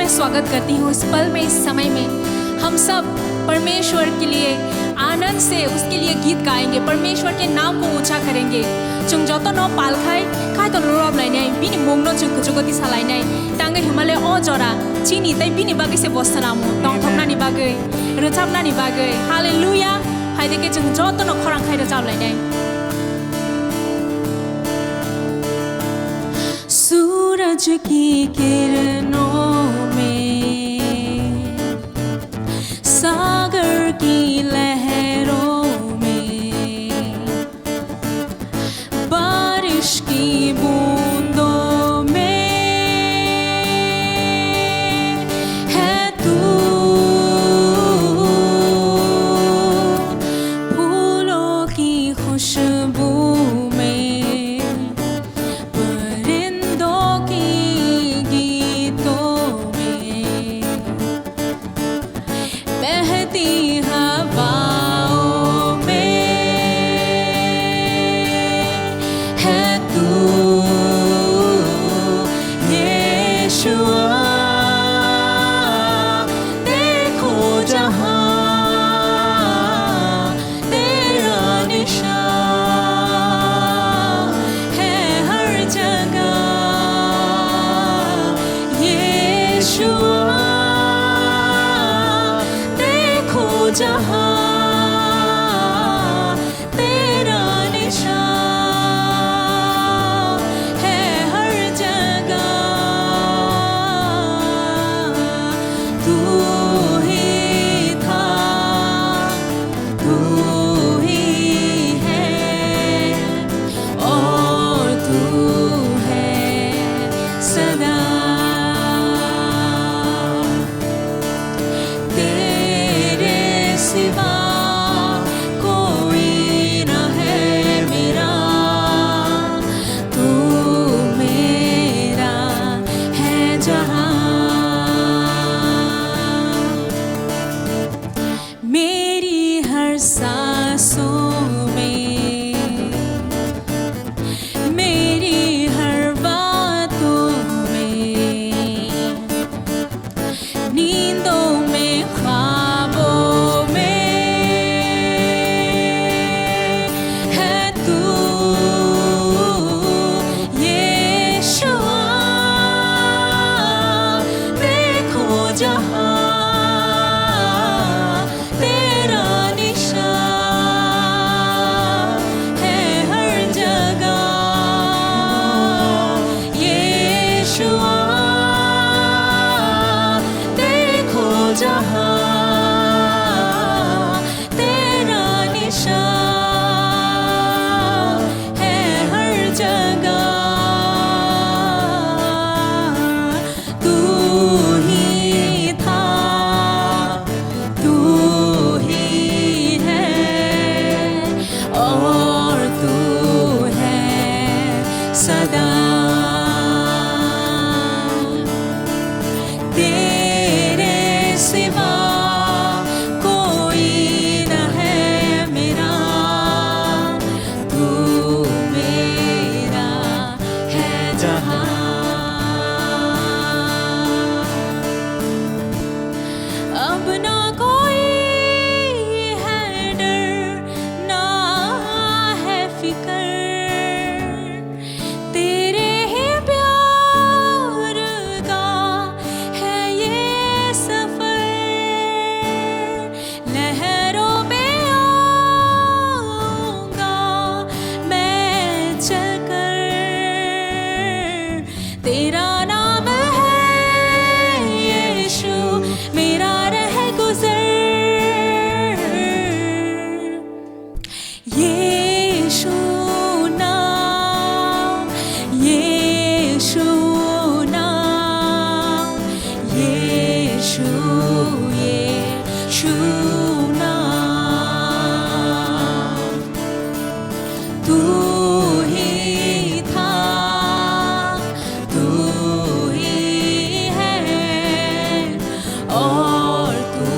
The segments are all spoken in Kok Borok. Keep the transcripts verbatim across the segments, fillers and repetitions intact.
स्वागत करती हूँ इस पल में, इस समय में। हम सब परमेश्वर के लिए आनंद से उसके लिए गीत गाएंगे, परमेश्वर के नाम को ऊंचा करेंगे। Chwng joto no pal khai, Kaitor no rob lainai, bini mung no chwng kuchugo tisa lainai. Tangwi hwnmale o jora chini tei bini bagwi se bo swnamo, tongthoknani bagwi, rwchapnani bagwi. Hallelujah! Hai de khe chwng joto no khorang khai rwchap lainai. सूरज की किरणों में, सागर की लहरों में, बारिश की बूंदों में है तू। फूलों की खुशबू में, परिंदों के गीतों में, बहती हवाओं में है तू, यीशुआ। देखो जहां तेरा निशान है हर जगह, यीशुआ। देखो जहां तेरा निशान है हर जगह, तू ही था, तू ही है और तू है सदा। तेरे सिवा कोई ना है मेरा, तू मेरा है जहां। मेरी हर सांसों में, मेरी हर बातों में, नींदों में, ख्वाबों में है तू, यीशुआ। देखो जहां तेरा निशान है हर जगह, यीशुआ। देखो जहां तेरा निशान है हर जगह, तू ही था, तू ही है और तू है सदा। तेरे सिवा कोई न है मेरा, तू मेरा है जहां। अब ना कोई है डर, ना है फिकर, तेरे ही प्यार का है ये सफर। लहरों में आऊंगा मैं चलकर, तेरा नाम है यीशु, मेरा रहगुजर। यीशु नाम, यीशु नाम, यीशु, यीशु नाम। तू ही था, तू ही है और तू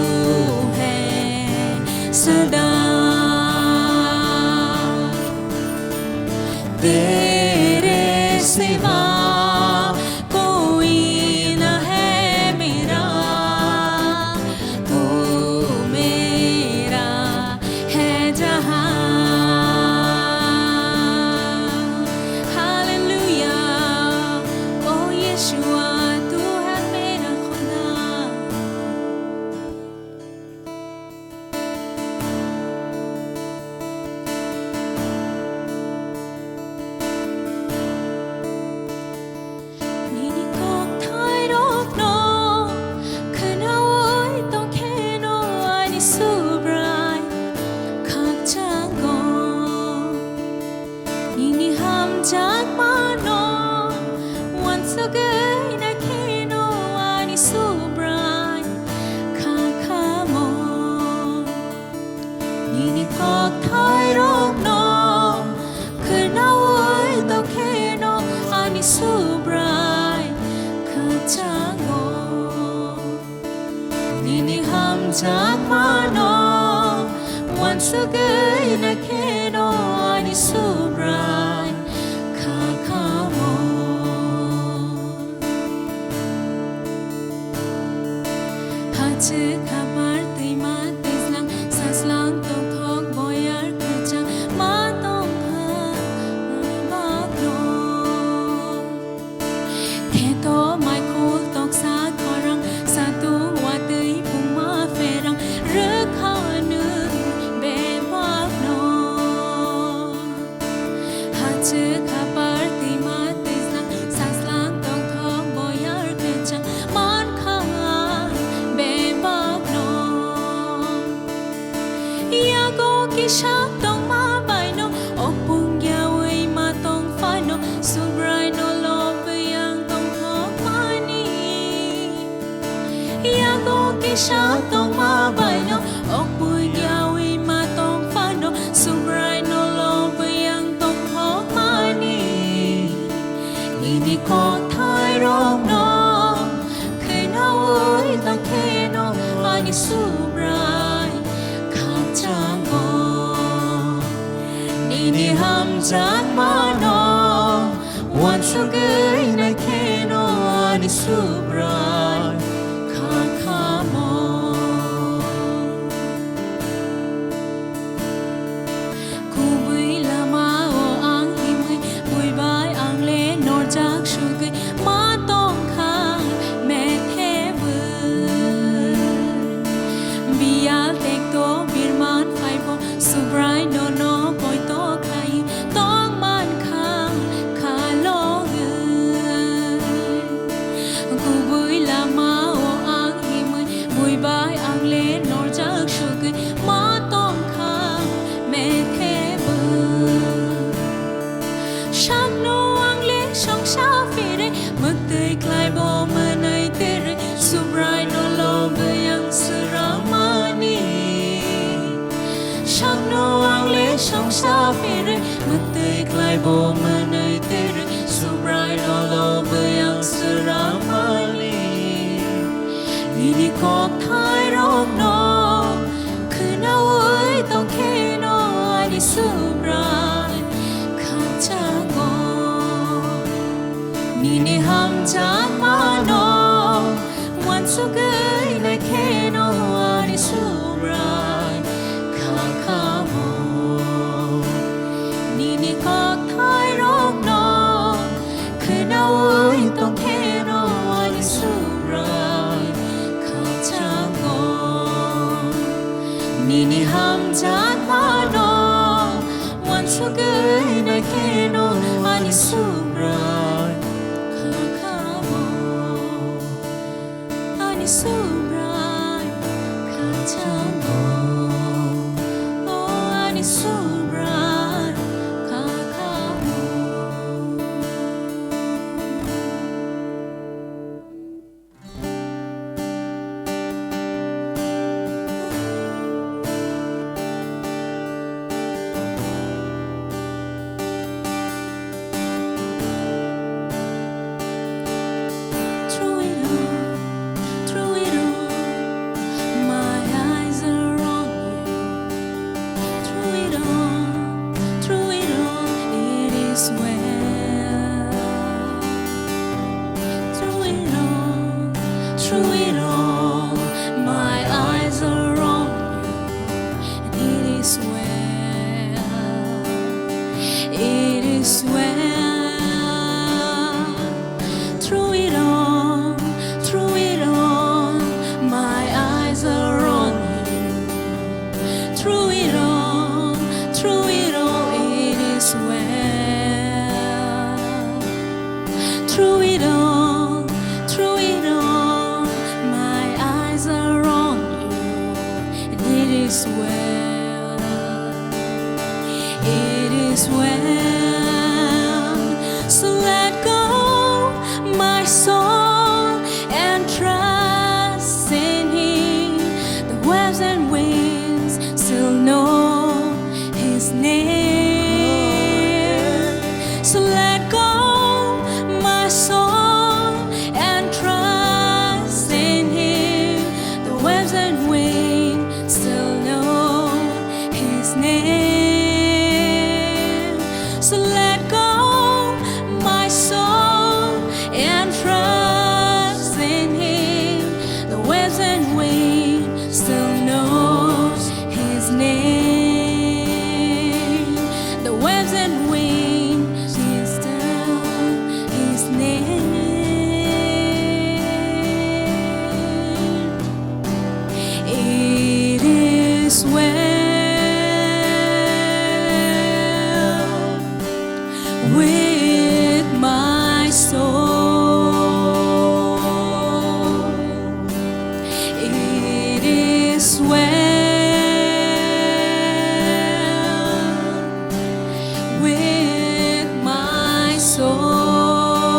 है सदा। तेरे सिवा कोई न है मेरा। Subrai khakchangno, nini hamjakmano uansugwi naikheno ani Subrai khakhamo. Nini kokthairokno khwnaui tongkheno ani Subrai khakchangno. Nini hamjakmano uansugwi naikheno ani Subrai khakhamo. Hachwk haphar twima twijlang, sajlang tongthok boyar kwchang ma tongkha bagno. Theto maikhul toksa khorang, satung watwi pungma pherang, rwkha nwng bebakno. Hachwk haphar twima twijlang, sajlang tongthok boyar kwchang mankha bebakno. Yago kisa tongma baino, okpung yaui ma tong phano, Subraino lobwi ang tongthokmani. Yago kisa tongma baino, okpung yaui ma tong phano, Subraino lobwi ang tongthokmani. Nini kokthairokno khwnaui tongkheno ani Subrai khakchangno. Nini hamjakmano uansugwi naikheno ani Subrai khakhamo. Kubui lamao ang himwi, buibai ang le norjak sugwi ma tongkha methebwi. Biyal tekto birman phaibo, Subraino no poito khlai tongmankha khalogwi. Kubui lamao ang himwi, buibai ang le norjak sugwi ma tongkha methebwi. Sakno ang le songsa phire, mwktwi khlaibo mwnwi tere, Subraino lobwi ang swrangmani. Sakno ang le songsa phire, mwktwi khlaibo mwnwi tere, Subraino lobwi ang swrangmani. Nini kokthairokno khwnaui tongkheno ani Subrai khakchangno. Nini hamjakmano uansugwi naikheno ani Subrai khakhamo. Nini kokthairokno khwnaui tongkheno ani Subrai khakchangno. Nini hamjakmano uansugwi naikheno ani Subrai khakhamo. Ani Subrai khakchangno, o ani Subrai khakhamo. Through it all, through it all, my eyes are It is well. It is well. So let go, my soul, and trust in Him. The waves and winds still know His name. So let go, my soul, and trust in Him. The waves and winds still know His name. So let go, my soul, and trust in Him. The waves and winds still knows His name. The waves and winds still His name. It is well with my soul. It is well with my soul.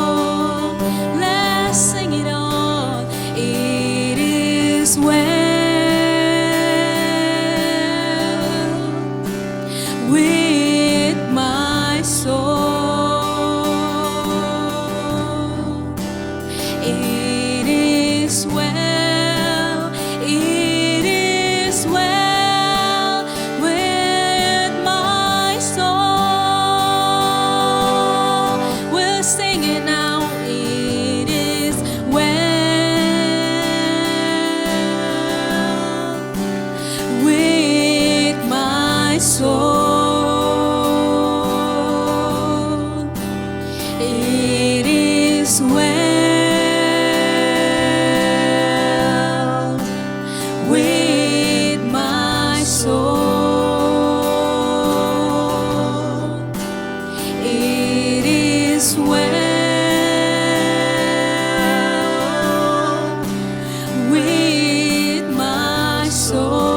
Let's sing it all. It is well with my soul. It is well, it is well with my soul. We'll sing it now. It is well with my soul. It is well with my soul. It is well with my soul.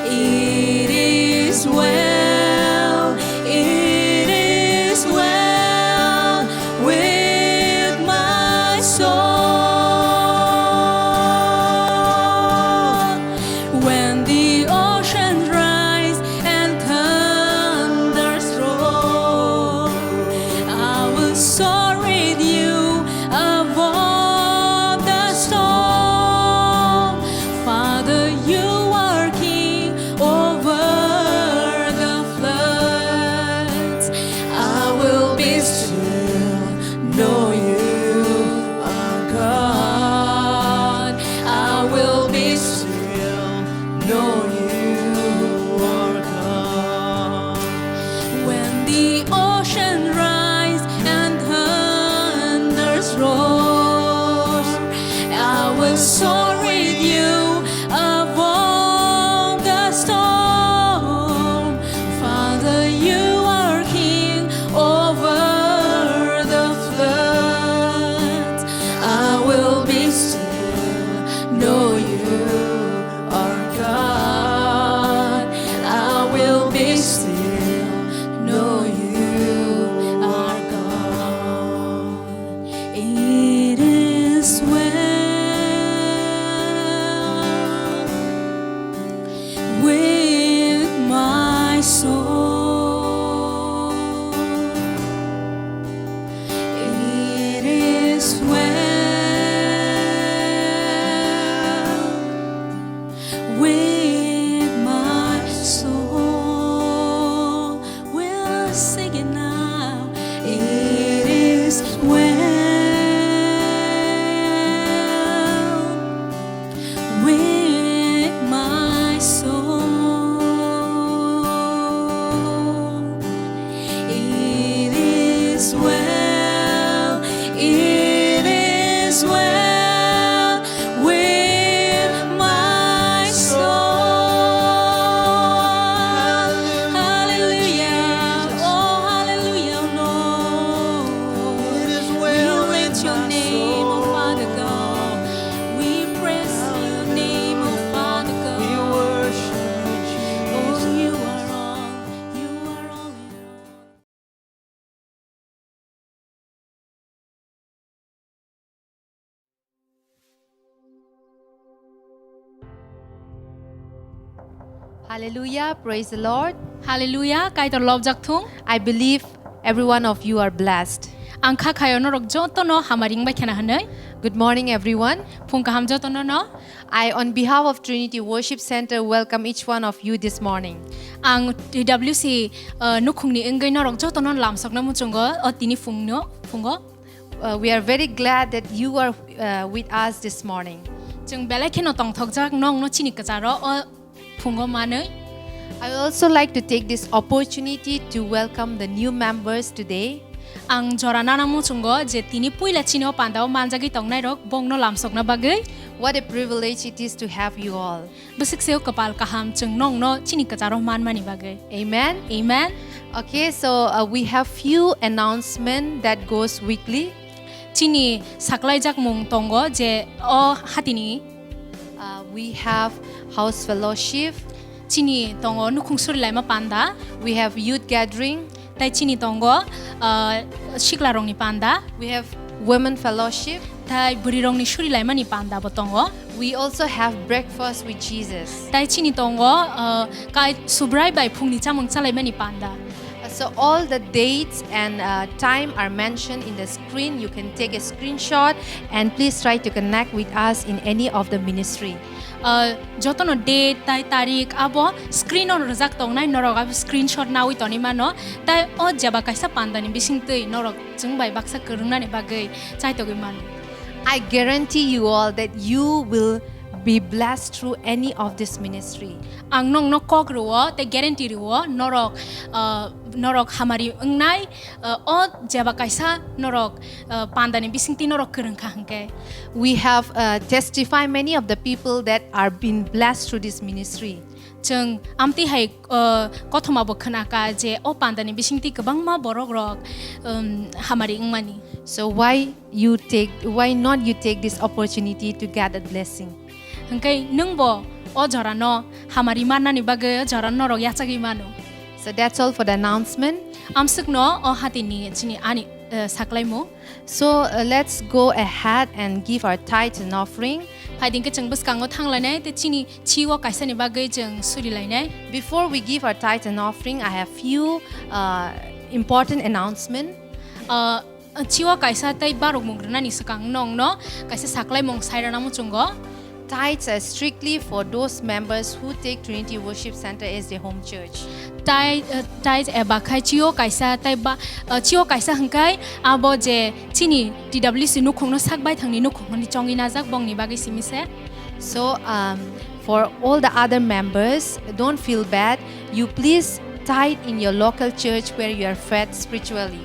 It is well, it is well with my soul. When the oceans rise and thunders roar, I will soar with you above the storm. Father, you are king over the floods. I will be still, know you are God. I will be still, know you are God. When the ocean rise and thunders roar, I will soar with you above the storm. Father, you are king over the floods. I will be still, know you are God. I will be still, know you are God. It is well Hallelujah, praise the Lord. Hallelujah, Kaitor lobjak thung. I believe every one of you are blessed. Ang kha khayo norok jotono hamari wngbai khena hwnwi. Good morning, everyone. Phung kaham jotono no. I, on behalf of Trinity Worship Center, welcome each one of you this morning. Ang T W C, uh, nukhungni wngwi norok jotono lamsokna muchungo o tini phungno, phungo. Uh, we are very glad that you are, uh, with us this morning. Chwng belai kheno tongthokjak nokno chini kwcharo o phungo manwi. I would also like to take this opportunity to welcome the new members today. Ang jora nana muchungo je tini puila chini o pandao manjagwi tongnairok bongno lamsokna bagwi. What a privilege it is to have you all. Bwswk se o kwpal kaham chwng nokno chini kwcharo manmani bagwi. Amen. Amen. Okay, so, uh, we have few announcement that goes weekly. Chini saklaijakmung tongo je o hatini. Uh, we have house fellowship. Chini tongo nukhung surilaima panda. We have youth gathering. Tai chini tongo, uh, siklarokni panda. We have women fellowship. Tai bwrwirokni surilaimani panda bo tongo. We also have breakfast with Jesus. Tai chini tongo, uh, kai Subrai bai phungni chamung chalaimani panda. Uh, so all the dates and, uh, time are mentioned in the screen. You can take a screenshot and please try to connect with us in any of the ministry. Uh, jotono date tai tarik abo screen o rwjak tongnai, norok abo screenshot nawi tonwi mano. Tai o jeba kaisa pandani bisingtwi norok chwng bai baksa kwrwngnani bagwi chaitogwi mano. I guarantee you all that you will be blessed through any of this ministry. Ang nokno kok rwo tei guarantee rwo norok, uh, norok hamari wngnai, uh, o jeba kaisa norok, uh, pandani bisingtwi norok kwrwngkha hwnkhe. We have, uh, testify many of the people that are being blessed through this ministry. Chwng amtwi hai, uh, kothoma bo khwnaka je o pandani bisingtwi kwbangma borok rok, um, hamari wngmani. So why you take, why not you take this opportunity to get a blessing? Hwnkhe nwngbo o jorano hamari mannani bagwi o jorano norok yachagwi mano. So that's all for the announcement. Amswkno o hatini chini ani, uh, saklaimung. So, uh, let's go ahead and give our tithes and offering. Phaidi hwnkhe chwng bwskango thanglainai tei chini chio kaisani bagwi chwng surilainai. Before we give our tithes and offering, I have few, uh, important announcement. Uh, chio kaisa tei barokmung rwnani swkang nokno kaisa saklaimung sai rwna muchungo. Tithes are strictly for those members who take Trinity Worship Center as their home church. Tai-, uh, tithes eba khai chio kaisa tei ba, uh, chio kaisa hwnkhe abo je chini T W C nukhungno sak baithangni nukhungni chongwi najak bongni bagwi simi se. So, um, for all the other members, don't feel bad. You please tithe in your local church where you are fed spiritually.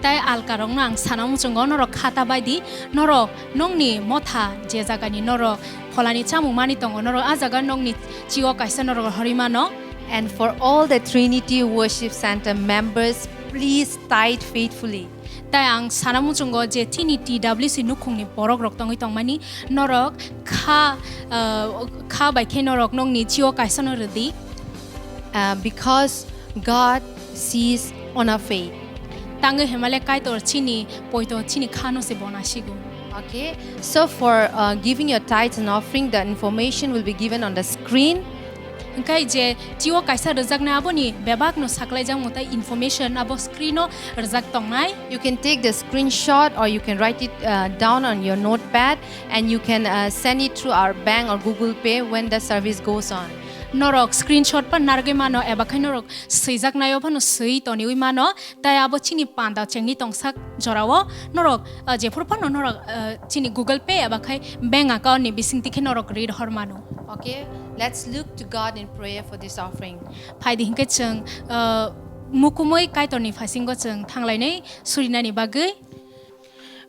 Tai alkarokno ang sana muchungo, norok khata baidi, norok nokni motha je jagani norok pholani chamung mani tongo, norok a jaga nokni chio kaisa norok horwi mano. And for all the Trinity Worship Center members, please tithe faithfully. Tai ang sana muchungo je chini T W C nukhungni borok rok tongwi tongmani, norok kha, uh, kha bai khe norok nokni chio kaisano rwdi. Uh, because God sees on our faith. Tangwi hemale Kaitor chini poito chini khano se bona sigo. Okay, so for, uh, giving your tithes and offering, the information will be given on the screen. Hwnkhe je chio kaisa rwjaknai aboni bebakno saklaijakmung tei information abo screen-o rwjak tongnai. You can take the screenshot or you can write it, uh, down on your notepad and you can, uh, send it through our bank or Google Pay when the service goes on. Norok screenshot pa narwgwi mano eba khai norok swijaknaio phano swi toniwi mano. Tai abo chini panda chengni tongsak jorao norok, ah, jephuru phano norok, ah, chini Google Pay eba khai bank account ni bisingtwi khe norok ri rohor mano. Okay, let's look to God in prayer for this offering. Phaidi hinkhe chwng, ah, mukumui Kaitorni phasingo chwng thanglainai surinani bagwi.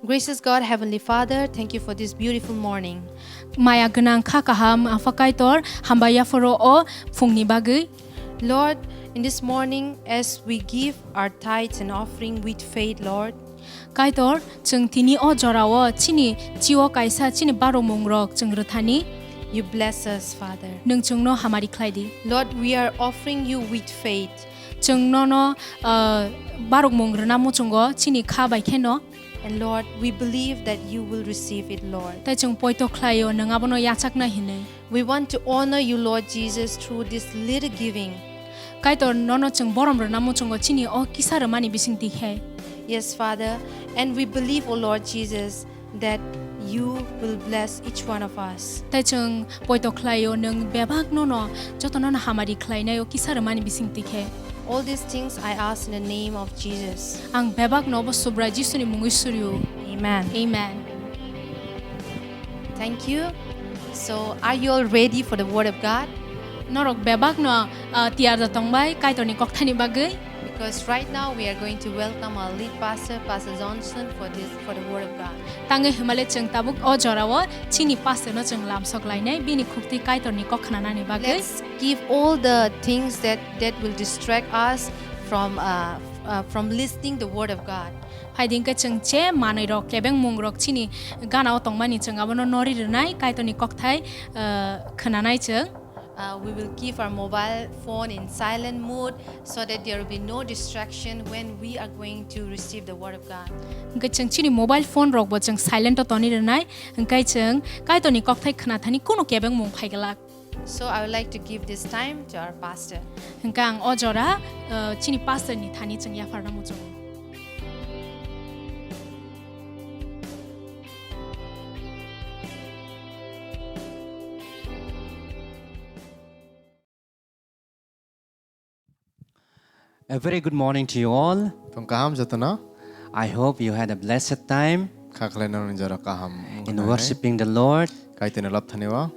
Gracious God, Heavenly Father, thank you for this beautiful morning. Maya gwnang kha kaham Apha Kaitor, hambai yaphoro o phungni bagwi. Lord, in this morning, as we give our tithes and offering with faith, Lord, Kaitor, chwng tini o jorao chini chio kaisa chini barokmungrok chwng rwthani. You bless us, Father. Nwng chwngno hamari khlai di. Lord, we are offering you with faith. Chwng nono, ah, barokmung rwna muchungo chini kha bai kheno. And Lord, we believe that you will receive it, Lord. Tai chwng poito khlaio, nwng abono yachakna hinwi. We want to honor you, Lord Jesus, through this little giving. Kaitor nono chwng borom rwna muchungo chini o kisa rwmani bisingtwi khe. Yes, Father, and we believe, O Lord Jesus, that you will bless each one of us. Tai chwng poito khlaio, nwng bebak nono joto nono hamari khlainai o kisa rwmani bisingtwi khe. All these things I ask in the name of Jesus. Ang bebak no bo Subrai Jisuni mungwi suryo. Amen. Amen. Thank you. So, are you all ready for the word of God? Norok bebak no, ah, tiyar da tongbai Kaitorni kokthani bagwi? Because right now we are going to welcome our lead pastor, Pastor Johnson, for this, for the word of God. Tangwi himale chwng tabuk o jorao chini pastor no chwng lamsok lainai bini khukti Kaitorni kok khnanani bagwi. Let's give all the things that, that will distract us from, uh, uh, from listening the word of God. Phaidi hwnkhe chwng che manwi rok, kebeng mung rok chini gana o tongmani chwng abono nori rwnai, Kaitorni kokthai, uh, khwnanai chwng. Uh, we will keep our mobile phone in silent mode so that there will be no distraction when we are going to receive the word of God. Hwnkhe chwng chini mobile phone rok bo chwng silent o toni rwnai, hwnkhe chwng Kaitorni kokthai khwnathani kuno kebeng mung phai glak. So I would like to give this time to our pastor. Hwnkhe ang o jora, uh, chini pastor ni thani chwng yapharna muchungo. A very good morning to you all. Phung kaham jotono. I hope you had a blessed time Kha khlai nang ni jora kaham in wngkha nai. Worshiping the Lord. Kaitorni lobthani o.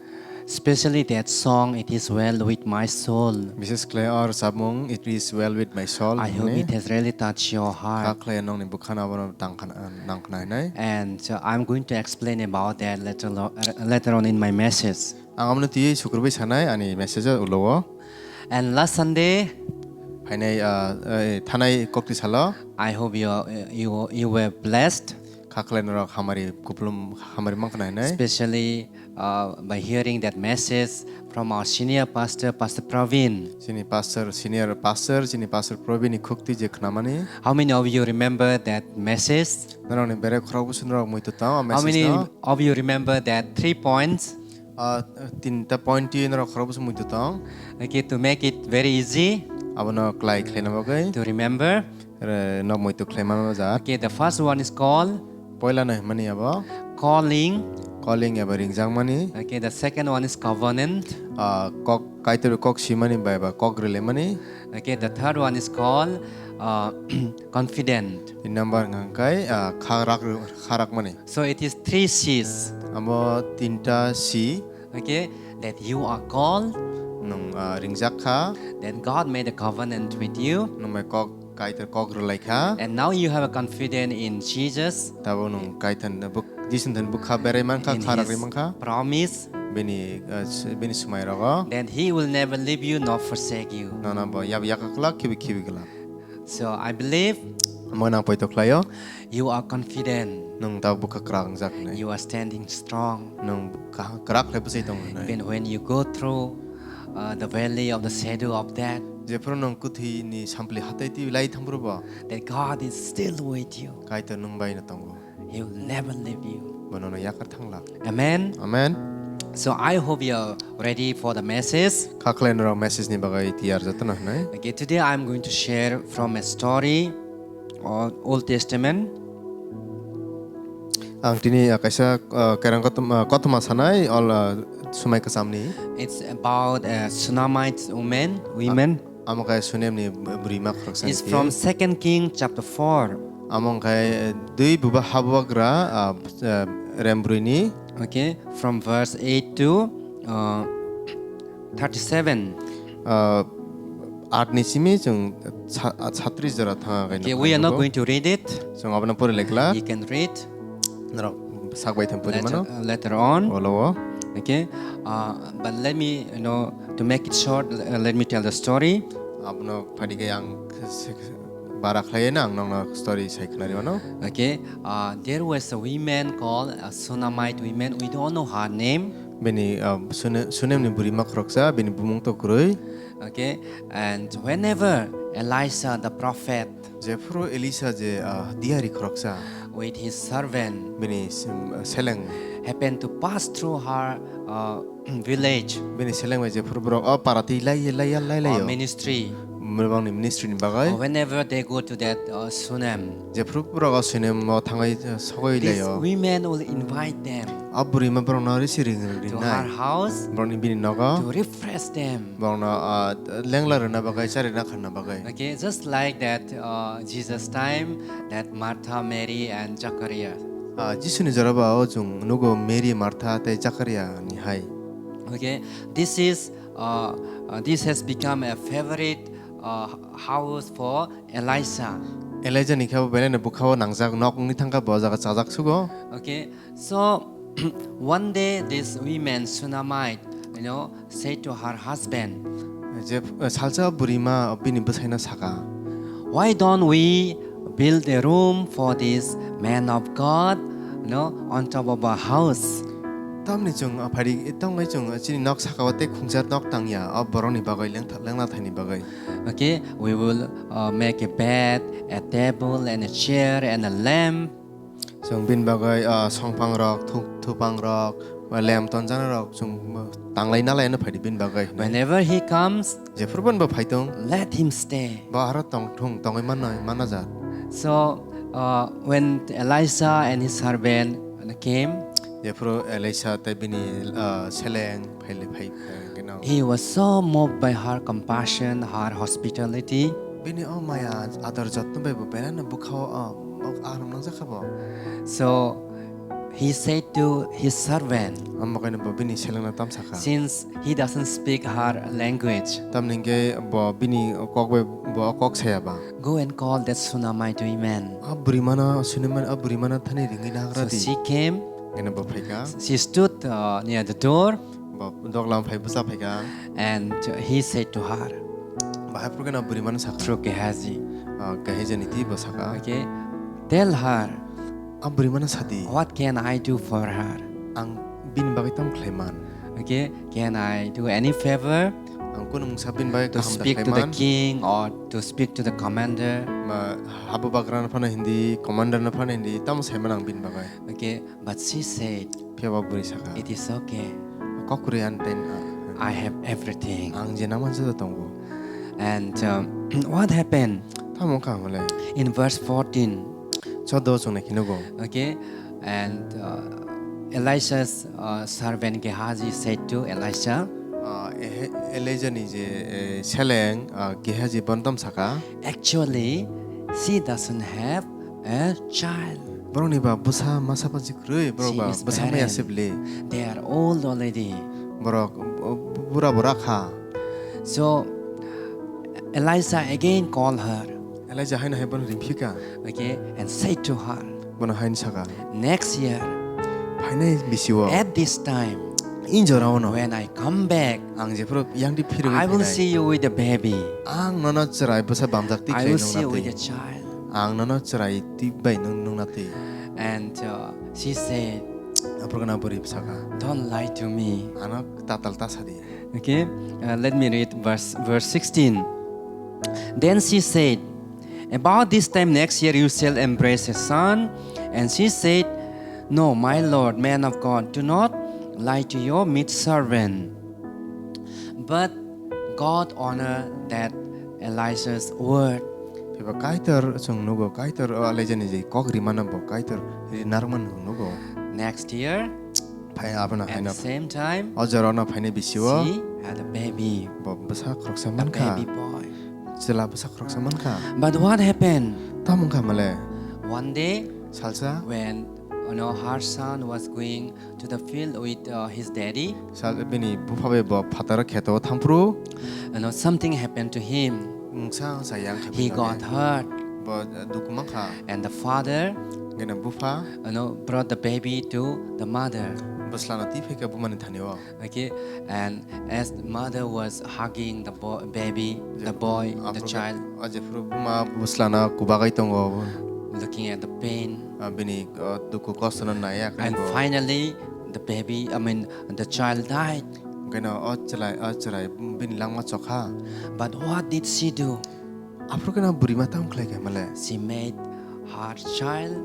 Especially that song, "It is well with my soul." Bises khlai o rwchapmung, "It is well with my soul," I hope hwnwi. It has really touched your heart. Kha khlai nang ni bwkhano abono tang khna-, nang khna hinai. And, uh, I'm going to explain about that later lo-, uh, later on in my message. Ang abono twiwi sukrubui sanai ani message o ulo o. And last Sunday, phainai, ah, eh, thanai kokti salo. I hope you are, you, you were blessed. Kha khlai norok hamari kupulung hamari mang khna hinai. Especially, uh, by hearing that message from our senior pastor, Pastor Praveen. Chini pastor, senior pastor, chini pastor Praveen ni khukti je khnamani. How many of you remember that message? Norok ni bere khorok busu norok muitu tong o message no. How many of you remember that three points? Ah, tinta point twi norok khorok bwswk muitu tong. Okay, to make it very easy, abono klai khlaina bagwi to remember, re, nok muitu khlai manma jak. Okay, the first one is call. Poila no hwnmani abo calling. Calling eba ringjakmani. Okay, the second one is covenant. Ah, kok, Kaitor kok simani bai ba kok rwlaimani. Okay, the third one is called, uh, confident. Tin number hwnkha khe, ah, kha rak, kha rakmani. So it is three C's. Amo tinta C. Okay, that you are called. Nwng, ah, ringjak kha. That God made a covenant with you. Nwng bai kok, Kaitor kok rwlai kha. And now you have a confidence in Jesus. Tabuk nwng Kaitor ni bwk-, Jisu ni thani bwkha berai man kha, in kha rak His ri man kha. Promise. Bini, ah, s-, bini swmai rogo. That He will never leave you nor forsake you. Nono bo yab yak glak, khibi khibi glak. So I believe. Omo nang poito khlaio. You are confident. Nwng tabuk bwkha kwrak wngjak hinwi. You are standing strong. Nwng kaham kwrak khlai bwsai tongo hinwi. Even when you go through, uh, the valley of the shadow of death. Jephru nwng kwthwi ni sampli hatai twi lai thangphru bo. That God is still with you. Kaitor nwng bai no tongo. He will never leave you. Bo nono yakar thanglak. Amen. Amen. So I hope you are ready for the message. Kha khlai norok message ni bagwi tiyar jotono hinwi. Okay, today I am going to share from a story of Old Testament. Ang tini, ah, kaisa, ah, kerang kotom-, ah, kothoma sanai ol, ah, swmai kwchamni. It's about a Shunammite woman, women. Amo khe Sunemni bwrwima khoroksa. It's from Second King chapter four. Amo khe dui buba habugra, ah, ah, rem brwini. Okay, from verse eight to, uh, thirty-seven. Ah, aat ni simi chwng sa-, ah, satrish jora thanga khe. Okay, we are not going to read it. Chwng abono pori lekla. You can read. Norok sak bai thang pori mano. Later, uh, later on. Olo o. Okay. Uh, but let me, you know, to make it short, uh, let me tell the story. Abono phaidi khe ang bara khlai na ang nokno story sai khnari mano. Okay. Uh, there was a woman called a Shunammite woman. We don't know her name. Bini, uh, Sune-, Sunemni bwrwima khoroksa, bini bumung to kwrwi. Okay. And whenever Elisha the prophet Jephru Elisa je, ah, diyari khoroksa. with his servant Bini sim- seleng. happened to pass through her uh, village Bini seleng bai jephuru borok o para twi lai lai lai or laio. Ministry. Borokni ministry ni bagwi. Or whenever they go to that uh, Shunem, Jephuru borok o Shunem o thangwi sogwi this laio. Women will invite them A buri ma borokno risi ring to her ringnai. House Borokni bini nogo. To refresh them. Borokno ah, lengla rwna bagwi chari na khanna bagwi. Okay, just like that uh, Jesus time, that Martha, Mary, and Zachariah. Ah, Jisuni jora ba o chwng nugo Mary, Martha tei Zakaria ni hai. Okay, this is uh, uh, this has become a favorite uh, house for Elisha. Elijah ni khe bo belai no bwkha o nangjak nok wngwi thangkha bo jaga chajak sugo. Okay, so one day this woman Shunammite, you know, said to her husband, Je salsa buri ma bini bwsaino saka. Why don't we build a room for this man of God, you know, on top of our house? Tamni chwng aphari tongwi chwng chini nok saka o tei khungsa nok tangya o borokni bagwi lengtha lengla thaini bagwi. Okay, we will uh, make a bed, a table, and a chair, and a lamp. Chwng bini bagwi ah, songphang rok, thupang rok, lem tonjana rok chwng tanglai nalai no phaidi bini bagwi. Whenever he comes, Jephuru bo phaitung. Let him stay. Bo aro tong thung tongwi manna manna jat. So uh, when Elisha and his servant came, Jephuru Elisha tei bini ah, seleng phaile phai phai geno. He was so moved by her compassion, her hospitality. Bini o maya ador jotno bai bo belai no bwkha o ah, aram nang jakha bo. So he said to his servant, Amo kaino bo bini selengno tam sakha. Since he doesn't speak her language, Tamni hingke bo bini kok bai bo kok saya ba. Go and call that Shunammite woman. A buri mano siniman a buri mano thani ringwi na So hagra di. She came, Geno bo phaika. She stood uh, near the door, Bo doglam phai bwsa phaika. And he said to her, Bahai purke na buri mano saka. Through Gehazi, Ah, Gehazi ni ti bo saka. Okay, tell her, A buri mano sadi. What can I do for her? Ang bini bagwi tam khlai man. Okay, can I do any favor? Ang kunu mungsa bini bagwi To kaham da speak khlai to the man. King or to speak to the commander? Ma habu bagra no phano hindi, commander no phano hindi, tamo sai man ang bini bagwi. Okay, but she said, Phiya bo buri saka. It is okay. Kok kwrwi an ten. I have everything. Ang je nangman jota tongo. And um, what happened? Tamo kha mole. In verse fourteen, Chodo chungnai khinogo. Okay, and uh, Elisha's uh, servant Gehazi said to Elisha, Ah, ehe- Elijah ni je eh, seleng ah, Gehazi bontom saka. Actually, she doesn't have a child. Borok ni ba bwsa masa pa jikrwi borok She ba is bwsa maya barren. Sebli. They are old already. Borok bu- bu- bura bura kha. So Elisha again called her, Elijah haino hai bono rimphika. Okay, and said to her, Bono haino saka. Next year, Phainai bisi o. At this time, In jora ono. When I come back, Ang jephuru yang di phirwi I will phainai. See you with the baby. Ang nono chwrai bwsa bamjak ti I khlai will see you with nungna the ti. Child. Ang nono chwrai ti bai nung nungna ti. And uh, she said, Aphuru gana buri bwsaka. Don't lie to me. Ano tatal ta sadi. Okay, uh, let me read verse, verse sixteen. Then she said, About this time next year you shall embrace a son. And she said, No, my lord, man of God, do not lie to your maid servant. But God honored that Elisha's word. Phiba Kaitor chwng nugo, Kaitor o Elijah ni je kok rimano bo Kaitor rinarman nugo. Next year, Phai abana at haino the same time, o jora no phainai bisio. She had a baby. Bo bwsa khoroksa mankha. A baby boy. Chwla bwsa khoroksa mankha. But what happened? Tamo wngkha male. One day, salsa, when you know her son was going to the field with uh, his daddy, sal bini bupha bai bo phataro kheto thangphuru. You know, something happened to him. Mungsa sa yang kha. He got hurt. Bo duku mankha. And the father, gena bupha, you know, brought the baby to the mother. Bwslano twi phaikha bumani thani o. Okay, and as the mother was hugging the bo- baby, the boy, the child, o jephuru buma bwslano kubagwi tongo. Looking at the pain. Ah, bini ah, duku kosto no naiya. And finally, the baby, I mean, the child died. Gena o chwrai o chwrai bini langma chokha. But what did she do? Aphuru khe na bwrwi ma tamo khlai kha male? She made her child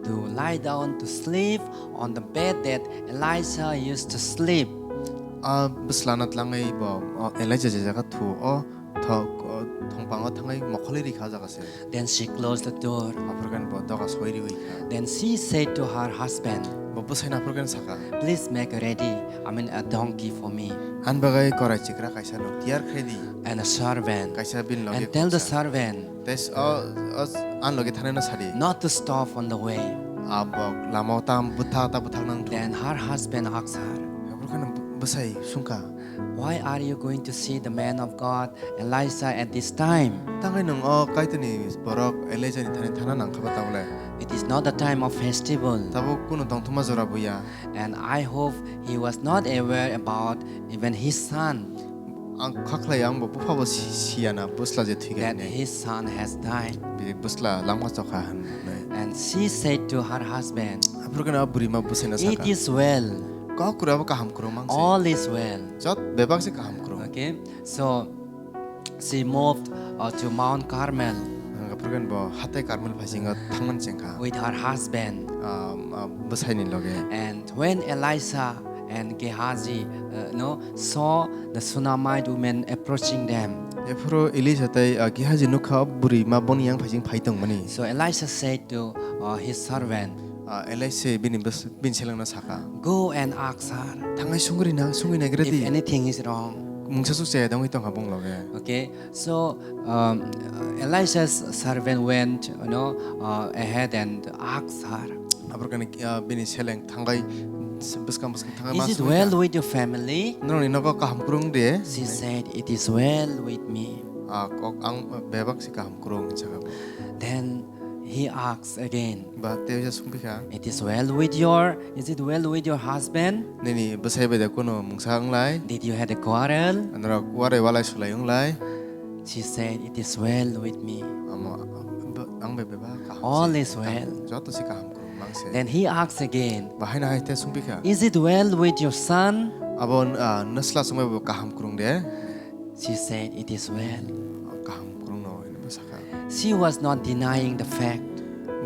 to lie down to sleep on the bed that Elisha used to sleep. A bwslano tlangwi bo, o, Elijah je jaga thu, o thok, o thongpango thangwi mokholwi rikha o jaga se. Then she closed the door. Aphurkhe bo doga soi riwi kha. Then she said to her husband, Bo bwsaino aphurkhe saka, "Please make ready, I mean, a donkey for me." Ani bagwi korai chikra kaisa no tiyar khlai di. And a servant. Kaisa bini logi. And tell the servant, Tei s-, o, o, ani logi thanai no sadi. Not to stop on the way. Abo lama o tam bwthak ta bwthak nang thung. Then her husband asked her, Aphurkhe bwsai sungkha, "Why are you going to see the man of God, Elisha, at this time? Tangwi nwng o Kaitorni borok Elijah ni thani thana nangkha ba tabole? It is not the time of festival." Tabuk kunu tongthokma jora buya. And I hope he was not aware about even his son. Ang kha khlai ang bo bupha bo si-, siya na bwsla je thwi that his son has died. Bi bwsla langma chokha hwnwi. And she said to her husband, Aphurkhe no bwrwi ma bwsai no saka, "It is well. Kok kwrwi abo kaham kwrwng mang se. All is well." Jot bebak se kaham kwrwng. Okay, so she moved, uh, to Mount Carmel. Ang aphurkhe bo hatai Karmel phasingo thangman chengkha. With her husband. Um, uh, bwsaini loge. And when Elisha and Gehazi, uh, no, saw the Shunammite woman approaching them. Ephuru Elisha tei, uh, Gehazi nukha o bwrwi ma boni yang phaising phai tongmani. So Elisha said to, uh, his servant, Uh, Elisha bini bwsai Bini selengno saka, "Go and ask her, thangwi sungri na, sungwi naigra di, if anything is wrong." Mungsa suk chaya dongwi tongkha bung loge. Okay, so, um, Elisha's servant went, you know, uh, ahead and asked her, Aphurkhe, uh, bini seleng thangwi bwskang bwskang thangwi, "Is it well with your family?" Norokni nogo kaham kwrwng de? She said, "It is well with me." Ah, kok ang bebak se kaham kwrwng hinwi saka bo. Then he asks again, Ba tei uaisa sungphi kha, "It is well with your, is it well with your husband? Nini bwsai bai da kunu mungsa wnglai? Did you had a quarrel?" Norok warai walai sulai wnglai? She said, "It is well with me." Amo, ang bai beba kaham se. All is well. Joto se kaham kwrwng mang se. Then he asks again, Ba haino hai tei sungphi kha, "Is it well with your son?" Abo, ah, nwsla sungbai bo kaham kwrwng de? She said, "It is well." Kaham kwrwngno hwnwi bo sakha. She was not denying the fact.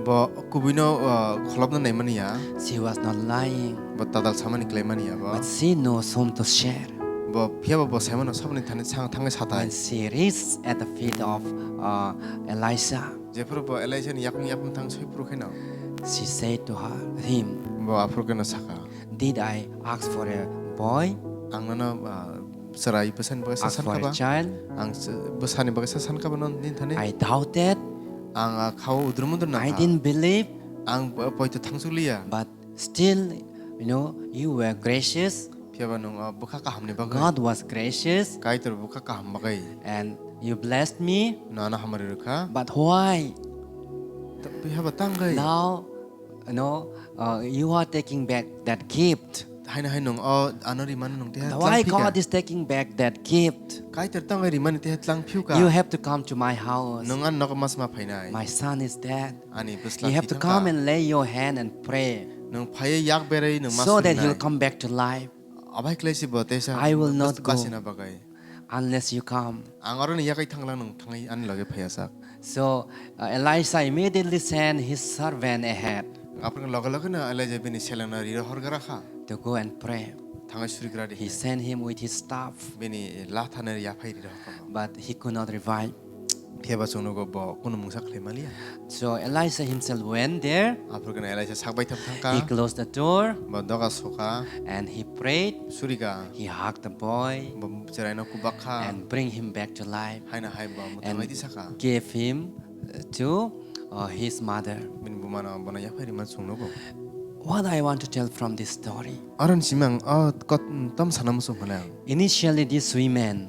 Bo kubuino, uh, kholopna naimani ya. She was not lying. Bo tadal samani khlaimani ya bo. But she knows whom to share. Bo phiyaba bo saimano saboni thani sang-, thangwi satai. When she reached at the feet of, uh, Elisha, Jephuru bo Elisha ni yakung yakung thang soi phuru kheno, she said to her, him, bo aphuru kheno sakha, "Did I ask for a boy?" Ang nono, uh, Chwrai bwsani bagwi sa sankha ba? Ask for a child. Ang s-, bwsani bagwi sa sankha ba nini thani? I doubted. Ang, ah, khao udrum udrum nangkha. I didn't believe. Ang bo-, poito thangchukliya. But still, you know, you were gracious. Phiyaba nwng, ah, bwkha kahamni bagwi. God was gracious. Kaitor bwkha kaham bagwi. And you blessed me. Nwng ano hamari rwkha. But why? Ta-, phiyaba tangwi. Now, you know, uh, you are taking back that gift. Haino hai nwng o ano rimani nwng teha tlang phika? Why God is taking back that gift? Kaitor tangwi rimani teha tlang phiuka? You have to come to my house. Nwng ani nogo masma phainai. My son is dead. Ani bwsla thwi thangkha. You have to come and lay your hand and pray. Nwng phaiwi yak berwi nwng masma phainai. So that he will come back to life. Abai khlai si bo teisa bas-, basina bagwi. I will not go unless you come. Ang oroni yakai thangla nwng thangwi ani loge phaiya sak. So, uh, Elisha immediately sent his servant ahead. Aphuru loge loge no Elijah bini selengno riro horgra kha. To go and pray. Thangwi surigra di. He sent him with his staff. Bini lathano yaphai riro horkha. But he could not revive. Phiyaba chwng nugo bo kunu mungsa khlai maliya. So Elisha himself went there. Aphuru kheno Elisha sak baitham thangkha. He closed the door. Bo doga sokha. And he prayed. Surikha. He hugged the boy. Bo chwraino kubak kha. And bring him back to life. Haino hai bo mwthangwi di sakha. And gave him, uh, to, uh, his mother. Bini bumano bono yaphai rima chwng nugo. What I want to tell from this story. Oro ni simi ang o kot-, tom sana muchung hwnwi ang. Initially, this woman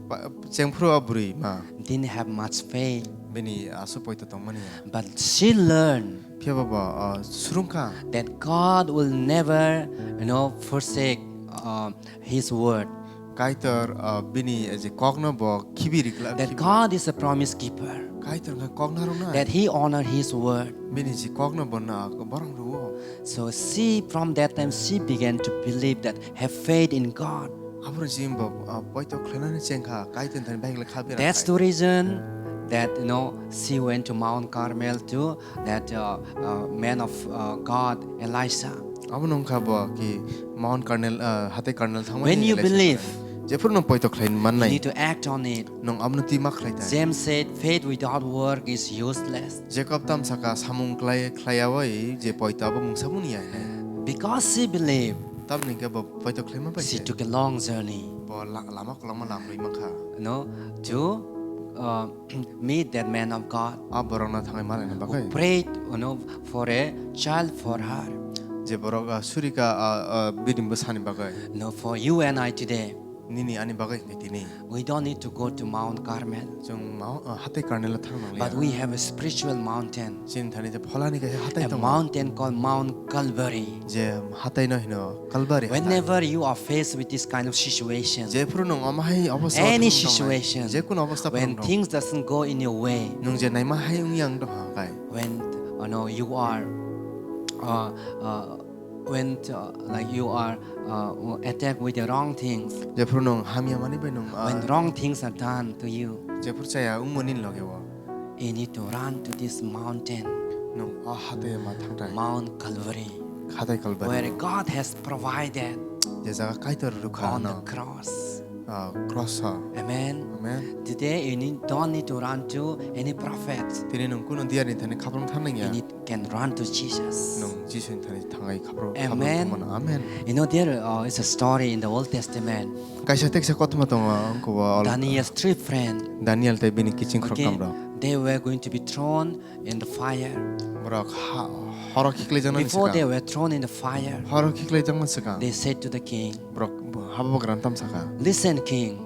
Pa-, chengphuru o bwrwi ma. Didn't have much faith. Bini aswk poito tongmani ya. But she learned. Phiya ba bo, uh, surungkha. That God will never, you know, forsake, uh, his word. Kaitor, uh, bini, uh, je kokno bo khibi rikla, that khibi. God is a promise keeper. Kaitor wngkha koknaroknai. That he honor his word. Bini je kokno bo na, borok rwo. So she, from that time, she began to believe that, have faith in God. Aboni simi bo, uh, poito khlainani chengkha, Kaitor thani bai khlai kha bera. That's the reason that, you know, she went to Mount Carmel to that uh, uh, man of uh, God, Elisha. Abo nung kha bo ki Mount Carmel, uh, Hatai Carmel thangmani. When you believe, jephuru nung poito khlai mannai, you need to act on it. Nung abono twi ma khlai ta. James said, "Faith without work is useless." Jacob tam saka samung khlai khlaiya bai je poito abo mungsa muni ya. Because she believed, tamni ke bo poito khlai ma bai she took a long journey. Bo la- lama koloma lamrui ma kha. No, to uh, meet that man of God. A borok no thangai malai na bagwi. Who prayed, you know, for a child for her. Je borok uh, surika uh, uh, bini bwsani bagwi. No, for you and I today. Nini ani bagwi hwnkhe tini. We don't need to go to Mount Carmel. Chwng Mount, uh, Hatai Carmel thang nang liya. But we have a spiritual mountain. Chini thani je pholani kaisa hatai tongo. A mountain called Mount Calvary. Je hatai no hino Calvary hatai. Whenever you are faced with this kind of situation, jephuru nung omo hai obostha o thangwi tongnai, any situation, jekunu obostha phuru when things doesn't go in your way, nung je naima hai wngya wng tongkha hwnkhe, when, uh, no, you are, uh, uh, when uh, like you are uh, attacked with the wrong things, jephuru nung hamya mani bai nung, uh, when wrong things are done to you, jephuru chaya wngmani loge o, you need to run to this mountain, nung o hatai ma thangtai. Mount Calvary, Hatai Calvary, where God has provided, je jaga Kaitor rwkha on the cross. Ah, cross o. Amen. Amen. Today you need, don't need to run to any prophets. Tini nung kunu diyarni thani khaprung thang nangya. You need can run to Jesus. Nung Jisuni thani thangai khaprung, khaprung thangmano. Amen. You know, there uh, is a story in the Old Testament. Kaisa teksa kothoma tongo, wngkha bo Daniel's three friend. Daniel tei bini kiching khoroktham rok. They were going to be thrown in the fire. Borok ha-, horo khiklaijaknani swkang. Before they were thrown in the fire, horo khiklaijakma swkang, they said to the king, borok bo-, habugra tam sakha. Listen, king.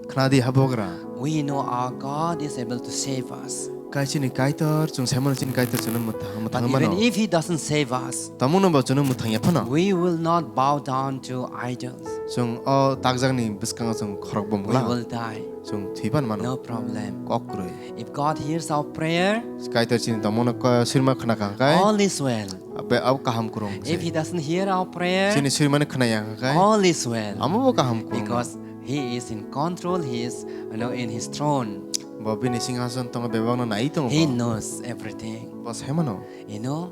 Khnadi habugra. We know our God is able to save us. Kaisini Kaitor, chwng saimano chini Kaitor chwngno mwthang, mwthangwi mano. But even if he doesn't save us, tamungno bo chwngno mwthangya phano, we will not bow down to idols. Chwng o takjakni bwskango chwng khorok bom glak. We will die. Chwng thwi pan mano. No problem. Kok kwrwi. If God hears our prayer, Kaitor chini tongmano ko-, swrwima khna kha hwnkhe, all is well. Abe abo kaham kwrwng se. If he doesn't hear our prayer, chini swrwimani khna ya hwnkhe, all is well. Amo bo kaham kwrwng. Because he is in control, he is, you know, in his throne. Bo bini singhason tongo, bebakno nai tongo. He knows everything. Bo sai mano. You know,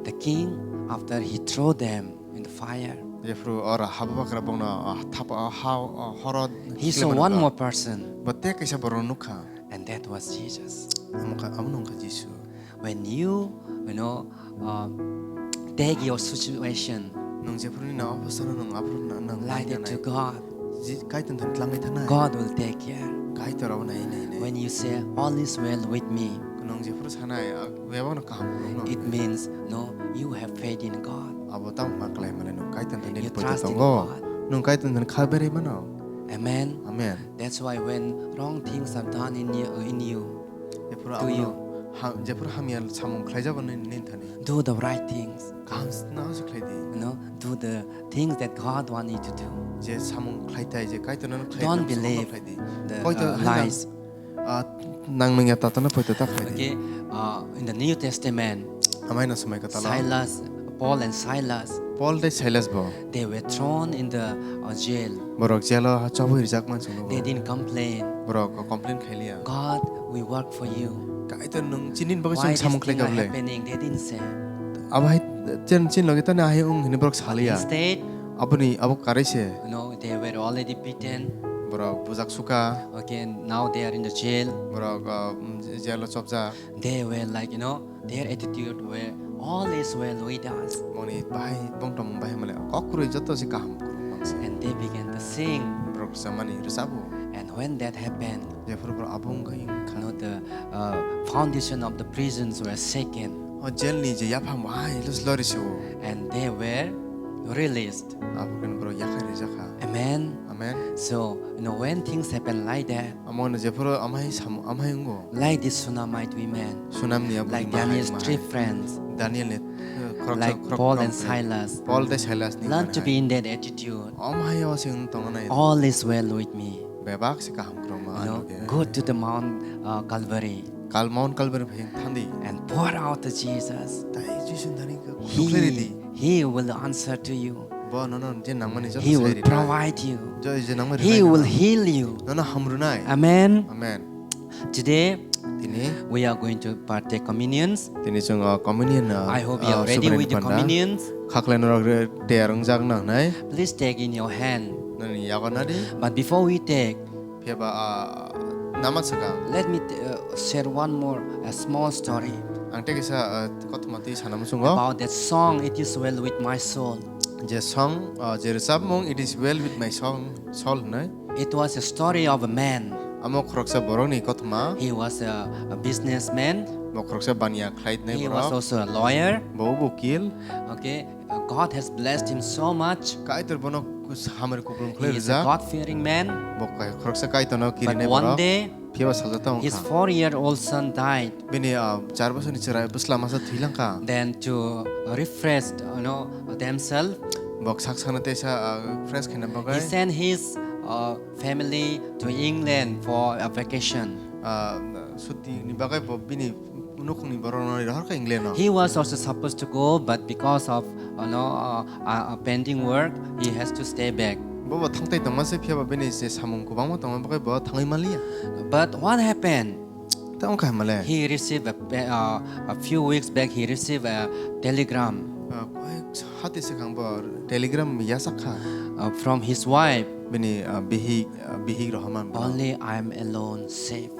the king, after he threw them in the fire, jephuru ora habugra bongno, ah, thapa, ah, ha, ah, horo he saw one more person. Bo tei kaisa borok nukha. And that was Jesus. Amo kha, amo wngkha Jisu. When you, you know, uh, take your situation, nwng jephuru nini obostha no nwng aphuru na-, nwng like it to God, Ji-, Kaitor thani tlangwi thanai. God will take care. Kaitor abo nai, nai, nai. When you say, "All is well with me," nwng jephuru sanai, "Ah, bebakno kaham kwrwngno," it means, no, you have faith in God. Abo tamo ma klai male nwng Kaitor thani poito tongo. You trust in God. Nwng Kaitor thani kha berwi mano. Amen. Amen. That's why when wrong things are done in you, in you, jephuru to abono you, ha-, jephuru hamya samung khlaijago nini, nini thani, do the right things. Kaham s-, no se khlai di. You know, do the things that God want you to do. Je samung khlai thai, je Kaitor no khlai thai, samung khlai di. Don't believe the, uh, lies. Poito haino, ah, nang nungya tato no poito ta khlai di. Okay, uh, in the New Testament, Amai no swmai kwtalo. Silas, Paul and Silas, Paul tei Silas bo, they were thrown in the, uh, jail. Borok jail o ha chobwi rijak man chwng nugo. They didn't complain. Borok complain khailiya. "God, we work for you. Kaitor, nwng chini bagwi chwng samung khlai kha bwle?" Why this thing are happening? They didn't say. Abo hai chen-, chini logi tani ahai wng hwnwi borok saliya. Instead, aboni abo karwi se. No, they were already beaten. Borok bujak suka. Okay, now they are in the jail. Borok, uh, jail o chopjak. They were like, you know, their attitude were, "All is well with us." Moni bahai bongtong bahai male kok kwrwi joto se kaham kwrwng mangse. And they began to sing. Borok rwchapmani rwchabo. And when that happened, jephuru borok abo wngkha wngkha, you know, the, uh, foundation of the prisons were shaken. O jail ni je yaphang bahai lus lori se o. And they were released. Abo khe borok yakhai rijak kha. Amen. Amen. So, you know, when things happen like that, Amo no jephuru amhai sam-, amhai wngo. Like this Shunammite women. Sunam ni abo bahai. Like Daniel's three friends. Daniel ni, eh, khoroksa, like khorok-, Paul and Silas. Paul tei Silas ni bahai. Learn to be in that attitude. Amhai o se wng tongna nai. All is well with me. Bebak se kaham kwrwngma. You know, go to the Mount, uh, Calvary. Kal-, Mount Calvary phai thandi. And pour out to Jesus. Tai Jisu thani khe. He, he will answer to you. Bo nono je nangmani joto. He will provide you. Jo-, je nangmani. He will heal you. Nono hamrunai. Amen. Amen. Today, Tini. We are going to partake communions. Tini chwng, uh, communion, uh, I hope you are uh, ready Subraiyani with the panda. Communions. Khaklai norok re-, tiyar wngjak nang nai. Please take in your hand. Nani yago nadi. But before we take, phiya ba, uh, nama swkang. Let me t-, uh, share one more, a small story. Ang tei kisa, uh, kothoma twi sana muchungo. About that song, "It is well with my soul." Je song, uh, je rwchapmung, "It is well with my song, soul" hinwi. It was a story of a man. Amo khoroksa borokni kothoma. He was a, a businessman. Bo khoroksa baniya khlainai borok. He was also a lawyer. Bo bo ukil. Okay, uh, God has blessed him so much. Kaitor bono kus-, hamari kupulung khlai rijak. He is a God-fearing man. Bo kai-, khoroksa Kaitorno kirinai borok. But one day, Phiya ba salsa tong his kha. Four-year-old son died. Bini, ah, char bosorni chwrai bwsla masa thwi lang kha. Then to refresh, you know, themselves, Bo sak sakno teisa, ah, fresh khaina bagwi. He sent his, uh, family to England for a vacation. Ah, suti ni bagwi bo bini nukhungni borokno rohor kha England o. He was also supposed to go, but because of, you know, uh, uh, uh, pending work, he has to stay back. Bo bo thangtai tongma se, phiya ba bini se samung kwbangma tongma bagwi bo thangwi manliya. But what happened? Tamo khai male. He received a pe-, uh, a few weeks back, he received a telegram. Ah, koi hati swkang bo telegram yasak kha. Uh, from his wife. Bini, ah, bihik, ah, bihik rohorman bo. "Only I am alone safe."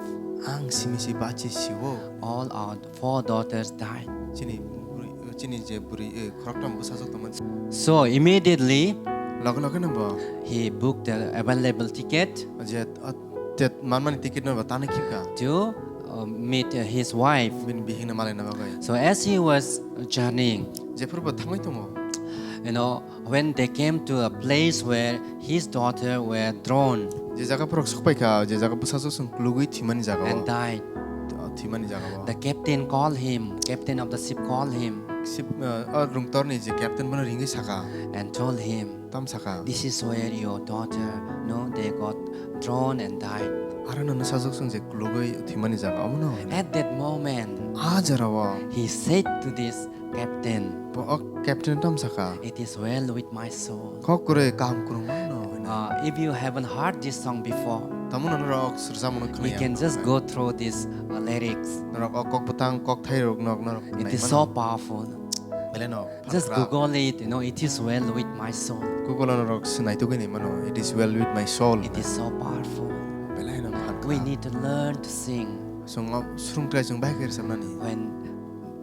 Ang simi si bachi siwo. All our four daughters died. Chini bwrwi, chini je bwrwi, eh, khoroktham bwsajwk tongmani. So immediately, loge loge no bo, he booked the available ticket. Je, ah, te manmani ticket no bo tani khibka. To, uh, meet, uh, his wife. Bini bihikno malaina bagwi. So as he was journeying, jephuru bo thangwi tongo. You know, when they came to a place where his daughter were thrown. Je jaga borok sokpai kha, je jaga bwsajwk chwng kulugwi thwimani jaga o. And died. Thwimani jaga o. The captain called him, captain of the ship called him. Ship, uh, o rungtorni je captain bono ringwi saka. And told him, tam saka. "This is where your daughter, no, they got thrown and died." Aro no bwsajwk chwng je kulugwi thwimani jaga omo no. At that moment, a jora o, he said to this captain. Bo o captain tam saka. "It is well with my soul." Kok kwrwi kaham kwrwngma no hwnwi. Uh, if you haven't heard this song before, tamo no norok sirjamano khwnaya. You can just go through these, uh, lyrics. Norok o kok bwtang kok thairok nok norok. It is so powerful. Belai no. Just Google it, you know, "It is well with my soul." Google o norok swnaitugwi ni mano, "It is well with my soul." It is so powerful. Belai no phan kha. We need to learn to sing. Chwng o swrwngtwlai chwng bai khe rwchapnani. When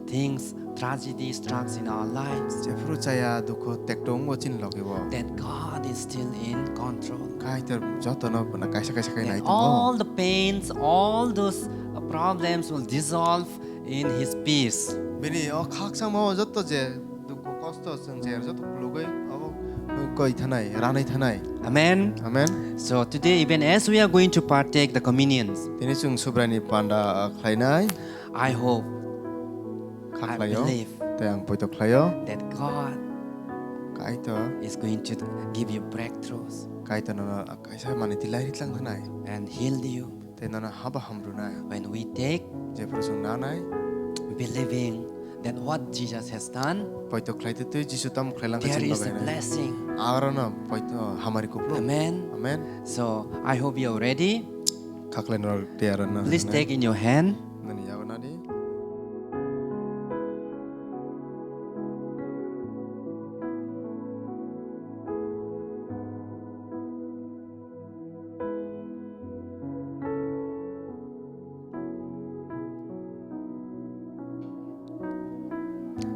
things, tragedy strikes in our lives, jephuru chaya dukhu tekto wngo chini logi o, that God is still in control. Kaitor jotono bwna kaisa kaisa khe nai tongo. All the pains, all those, uh, problems will dissolve in his peace. Bini o khakchangma o joto je dukhu kosto chwng je joto kulugwi abo koi thanai, ranai thanai. Amen. Amen. So today, even as we are going to partake the communions, tini chwng Subraiyani panda, uh, khlainai. I hope, kha khlaio, I believe tei ang poito khlaio that God Kaitor is going to give you breakthroughs. Kaitor nono kaisa manwi twi lai ri tlang thanai. And heal you. Tei nono haba hamrwnai. When we take, jephuru chwng nanai, believing that what Jesus has done, poito khlai twi twi Jisu tamo khlai lang kha there chini is a bagwi hinwi blessing. Arono poito hamari kupluk. Amen. Amen. So, I hope you are ready. Khaklai norok tiyar wna. Please take in your hand. Nini yago nadi.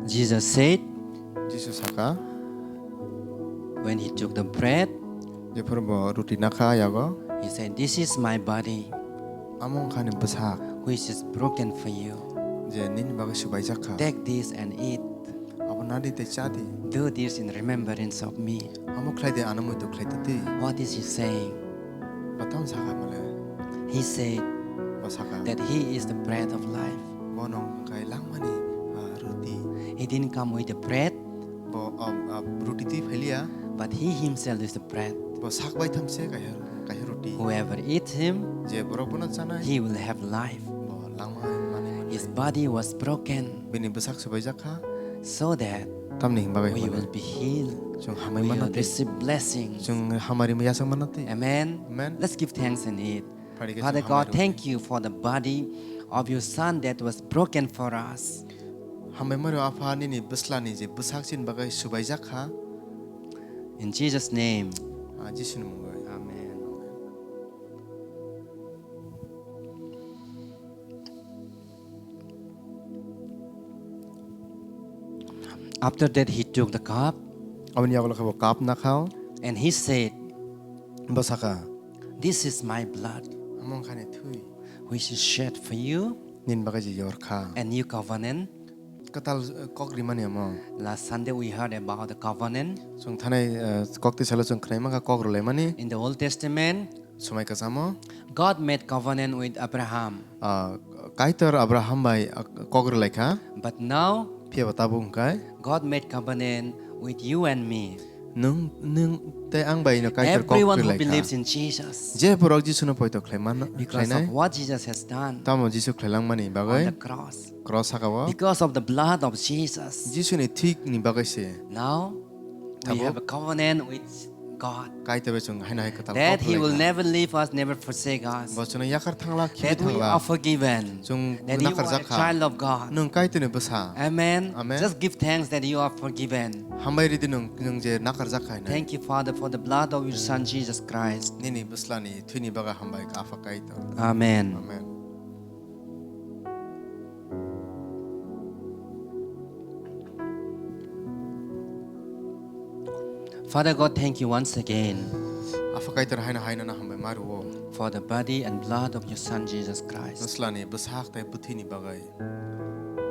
Jesus said, Jisu saka, when he took the bread, jephuru bo ruti nakha yago, he said, "This is my body, amo wngkha ani bwsak, which is broken for you. Je nini bagwi subaijak kha. Take this and eat." Abo nadi tei chadi. "Do this in remembrance of me." Amo khlai di, ano muitu khlai twi twi. What is he saying? Bo tamo sakha mole? He said, bo sakha, that he is the bread of life. Bono wngkha langmani, ah, ruti. He didn't come with the bread. Bo, ah, ah, ruti twi phailiya. But he himself is the bread. Bo sak bai thamse kaisa, kaisa ruti. Whoever eats him, je borok bono chanai, he will have life. Bo langma manwi manwi. His body was broken. Bini bwsak subaijak kha. So that tamni bagwi we will be healed. Chwng hamwi manna twi. We will receive blessings. Chwng hamari yachak manna twi. Amen. Amen. Let's give thanks and eat. Phaidi khe Father chwng God, hamari thank you for the body of your Son that was broken for us. Hambai maro Apha nini bwslani je bwsak chini bagwi subaijak kha. In Jesus' name. Ah, Jisuni mungwi. Amen. After that, he took the cup. Aboni yagulo khe bo cup nakhao. And he said, Bo sakha, "This is my blood, Amo wngkha ani thwi, which is shed for you, nini bagwi je yor kha." A new covenant. Kwtal, eh, kok rimani amo. Last Sunday we heard about the covenant. Chwng thanai, eh, kok tisalo chwng khwnai mankha kok rwlaimani. In the Old Testament, Swmai kwchamo. God made covenant with Abraham. Ah, Kaitor Abraham bai, ah, kok rwlai kha. But now, Phiya bo tabuk hwnkhe God made covenant with you and me. Nwng, nwng tei ang bai no Kaitor kok rwlai kha. Everyone who believes in Jesus. Je borok Jisuno poito khlai man, because of what Jesus has done, tamo Jisu khlai langmani bagwi, on the cross, cross saka o. Because of the blood of Jesus. Jisuni thwini bagwi se. Now, we have a covenant with God. Kaitor bai chwng haino hai kwtal kok rwlai kha. That he will never leave us, never forsake us. Bo chwngno yakar thangla, khibi thangla. That we are forgiven. Chwng nakarjak kha. That you are a child of God. Nwng Kaitorni bwsa. Amen. Amen. Just give thanks that you are forgiven. Hambai ridi nwng, nwng je nakarjak kha hinwi. Thank you, Father, for the blood of your Son, Jesus Christ. Nini bwslani thwini bagwi hambai kha, Apha Kaitor. Amen. Amen. Father God, thank you once again. Apha Kaitor, haino haino no hambai ma rwo. For the body and blood of your Son Jesus Christ. Nwslani bwsak tei bwthwini bagwi.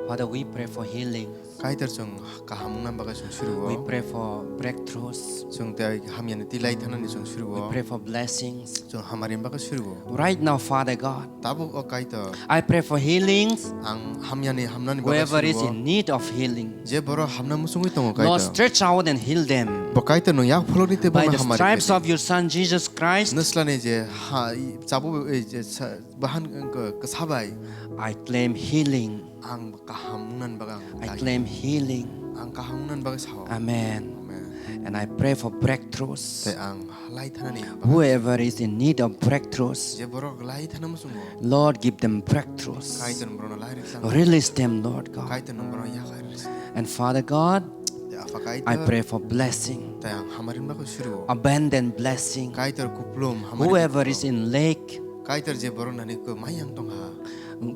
Father, we pray for healing. Kaitor, chwng kaham wngna bagwi chwng suru o. We pray for breakthroughs. Chwng tei hamyani twi lai thanani chwng suru o. We pray for blessings. Chwng hamari bagwi suru o. Right now, Father God, Tabuk, o Kaitor. I pray for healings. Ang hamyani hamnani bagwi suru o. Whoever is in need of healing, je borok hamna muchungwi tongo, Lord, Kaitor, stretch out and heal them. Bo Kaitor, nwng yak pholokdi tei bono hamari khlai di. By the stripes of your Son Jesus Christ, Nwslani je ha, i, chabu, e, je sa, bahan, e, kwsa bai. I claim healing. Ang kaham wngnani bagwi ang dagi. I claim healing. Ang kaham wngnani bagwi sao. Amen. Amen. And I pray for breakthroughs. Tei ang lai thanani bagwi. Whoever is in need of breakthroughs, je borok lai thana muchungo, Lord, give them breakthroughs. Kaitor, nwng borokno lai rwchang. Release them, Lord God. Kaitor, nwng borokno yakhai rwchang. And Father God, tei Apha Kaitor, I pray for blessing. Tei ang hamari bagwi suru o. Abundant blessing. Kaitor, kuplum hamari kuplum. Whoever is in lack, Kaitor, je borok nani khe mayang tongkha,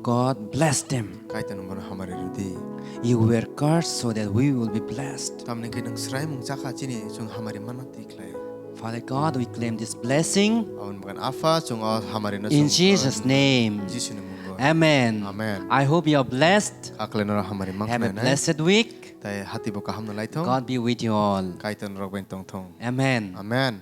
God, bless them. Kaitor, nwng bono hamari rwdi. You were cursed so that we will be blessed. Tamni khe nwng swraimung chakha chini chwng hamari manna twi khlai. Father God, we claim this blessing. Aboni bagwi Apha, chwng o hamari no chwng, in Jesus' name. Jisuni mungo. Amen. Amen. I hope you are blessed. Hakle norok hamari mankha nai. Have a blessed week. Tai hati bo kaham no lai thung. God be with you all. Kaitor norok bai tong thung. Amen. Amen.